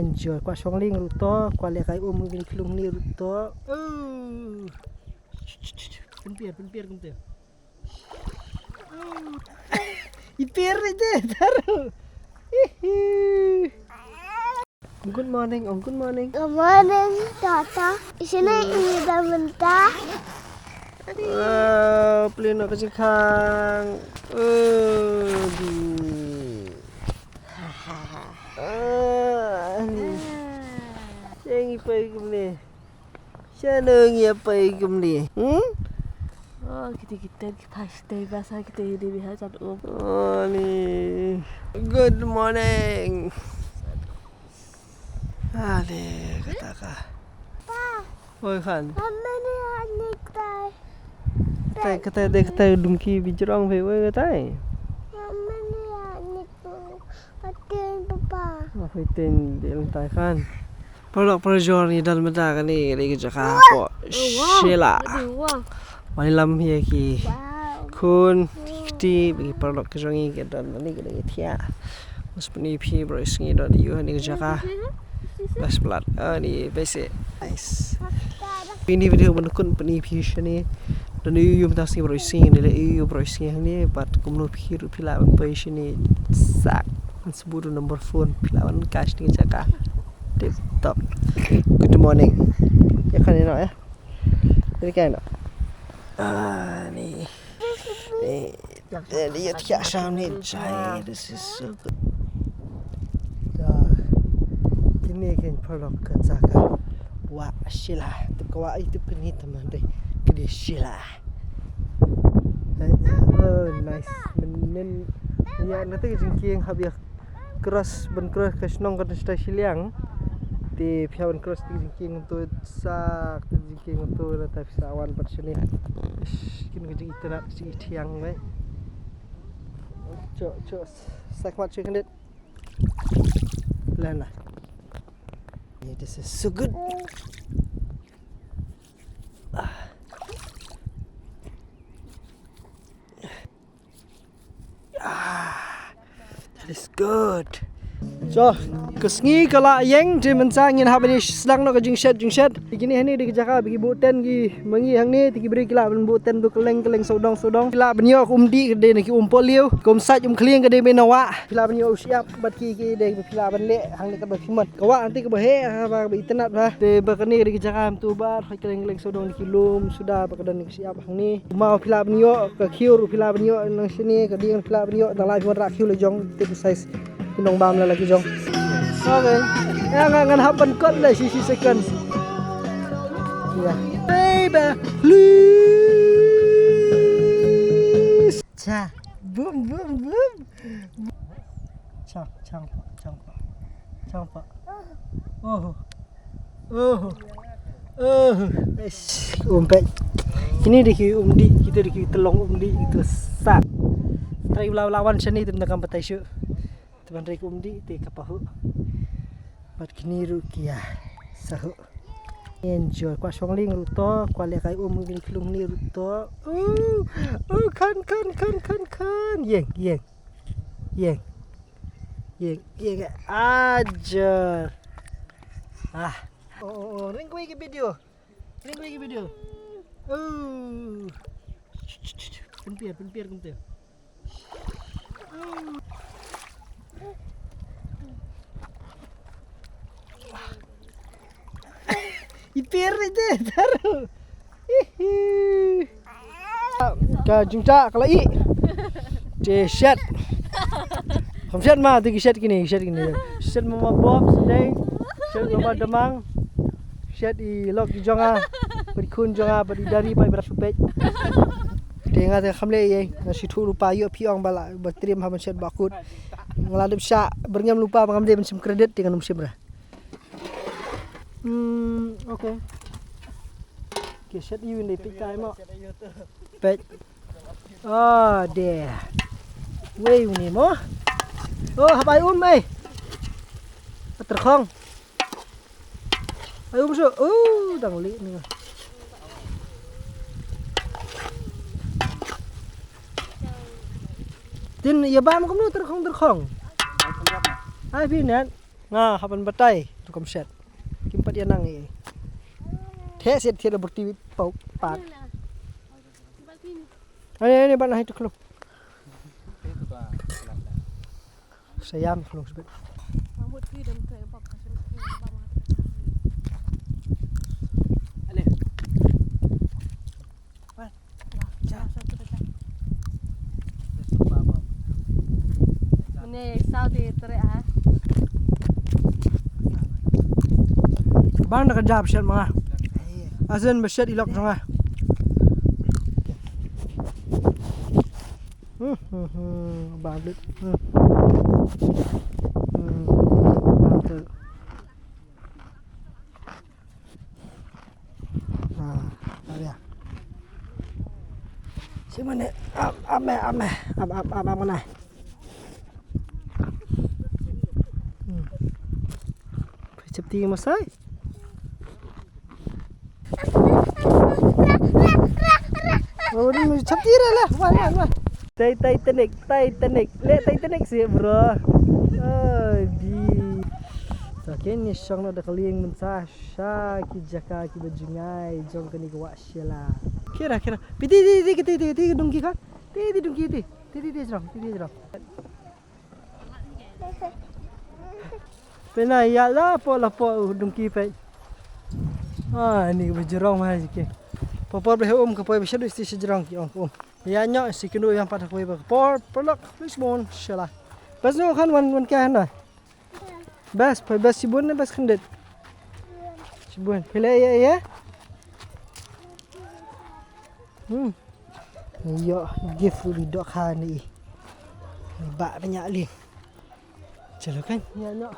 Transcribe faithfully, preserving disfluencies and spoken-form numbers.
Enjoy, kwah shong lieng ruh to, kwah leh kai um, kin phlung ni ruh to. Oh. Pynpier, pynpier kumta. I pier ite, taruh. Hihi. Good morning, oh, good morning. Good morning, Tata. Sini ini dah mentah. Ah, pelin nak kecekang. Aduh. Ah, ni. Yang ipai kumne. Shano ngi ïa pei kumne? Hmm? Oh, kita kita kita stay basa kita ini biha chat um. Oh, ni. Good morning. Ale, kata ka. Pa. Oi, Khan. Mama ni ani tai. Katai, katai, dei katai dungki bijrong phi, oi, katai. Mama ni ani tu. Atin, papa. Oh, atin, dei katai, Khan. Paralok parajor, ngi don mynta kane, kane ka jaka hapoh Shella. Wan lam ïa ki khun, ki kti, ki paralok ki jong ngi ki don mynne, ki don ki thiah. Bas pyni phi baroh sngi don ïa kane ka jaka. Bas palat. Ah, ni basic. Nice. Pyni video ban kun pyni phi shane. Don ïa mynta sngi baroh sngi, ni le ïa baroh sngi hangne, bad kumno phi ruh phi lah ban pei shane. Sak. An sbu du number phone, phi lah ban cash ni jaka. Tip top. Good morning. Ya kan, no, ya. Jadi kan, no. Ah, ni. Ni. Ni, ni, ya, ya, sam ni, jai. This is so good. Ya. Kine ki paralok ka jaka. Wah Shella. Tip ka wah, tip kane teman dei. Kane Shella. Eh, oh, nice. Mynnin, ïa, na te ka jingkieng hap ïa cross, ban cross ka shnong ka dang stai shiliang. Te phi hap ban cross te ka jingkieng to sak, te ka jingkieng to na te phi sa wan pat shane. Ish, kin ka jingitynnad, ka jingithiang, mei. Cho, cho, sak mat cho khyndiat. Lana. Yeah, this is so good. Ah. Ah, that is good. So, ka sngi ka la ïeng, te mynta ngin hap ban ïa sdang noh ka jingshet, jingshet. Te kine hangne dei ka jaka ba ki buh tent ki ma ngi hangne, te ki briew ki lah ban buh tent tu kylleng kylleng sawdong sawdong. Ki lah ban ïoh ka umdih, ka dei na ki um polio, ka um sait um khlieng ka dei beit na wah. Ki lah ban ïoh u shyiap bad ki, ki dei ba phi lah ban leh hangne katba phi mon. Ka wah hangne kaba heh, ha, ba, ba itynnad ba. Te ba kane ka dei ka jaka mynta ba, hoi kylleng kylleng sawdong ki lum suda ba ka don ka shyiap hangne. Maw phi lah ban ïoh, ka khiew ruh phi lah ban ïoh nang shane, ka dieng phi lah ban ïoh, dang lah phi wan rah khiew la jong, te phi size ki nongbam la la ki jong. Okay. Ya, ngan, ngan hap ban kot la shi shi second. Ya. Baby, please. Cha. Boom, boom, boom. Chang, chang pa, chang pa. Chang pa. Oh. Oh. Oh. Eish, um peit. Kine dei ki umdih, kita dei ki tyllong umdih, kita sak. Trai ula ula wan shane te mynta kam batai shuh. Te ban rai ki umdih te ka pahuh. Bad kine ruh ki ïa sahuh. Enjoy, kwah shong lieng ruh to, kwah leh kai um, kin phlung ni ruh to. Oh, oh, khan, khan, khan, khan, khan. Ïeng, ïeng. Ïeng. Ïeng, ïeng. Ajar. Ah. Oh, oh, oh, ring kawei ka video. Ring kawei ka video. Oh. Pynpier, pynpier kumta. I pier ite, taruh. Hihi. Ka jingjah ka la ih. Te shet. Kham shet ma, te ki shet kine, ki shet kine. Shet ma ma Bob, sdei. Shet ma ma Damang. Shet i lok i jong nga. Bad i khun jong nga, bad i dari, bad i bra shu peit. Te nga te kham leh ei, nga shu thuh lypa, ïoh phi ong ba la, ba triem ha ban shet ba kut. Nga la dep shah byrngem lypa ba ngam dei ban shim credit, te ngan ym shim re. Hmm, okay. Ki shet ïa u ne peit kai mo. Peit. Oh, de. Wei u ne mo. Oh, hap ai um ei. Tyrkhong. Ai um shuh. Oh, dang lih ne. Tin, ïa bam kumno tyrkhong, tyrkhong. Ai phi net. Nga hap ban batai rukom shet. Kim pat ïa nang ei. Theh shet thied la burti pau pat. Ani ani ban hai tu khlung. Sayam khlung sbet. Mane saw te tere ha. Bang da ka jab shet ma nga. Asen ba shet ilok jong nga. Hmm, hmm, hmm, bang blit. Hmm. Hmm. Bang blit. Ah, ah, ya. Sima ne, am, am, am, am, am, am, am, am, am. Hmm. Chapti masai. Oh, ni chapti re lah, wan, wan, wan. Tai Titanic, Titanic. Le Titanic si bro. Oh, di. Sa ken ni shong na da ka lieng mynta sha ki jaka ki ba jngai jong kane ka wah Shella. Kira kira. Piti ti ti ti ti ti dungki kan. Ti ti dungki ti. Ti ti ti jrong, ti ti jrong. Pena ïa la po la po dungki pe. Ah, ni ba jrong ma ji ke. Popor be um ka poi ba shadu sti shi jrong ki ong um. Ïa nyo si kinu yang pat ka poi ba por por lok please mon Shella. Bas no kan wan wan ka na. Bas, poi bas sibun ne bas khendit. Sibun. Pele ya ya. Hmm. Yo, gift uli dok ha ni. Ni ba banyak li. Chalo kan, ya no.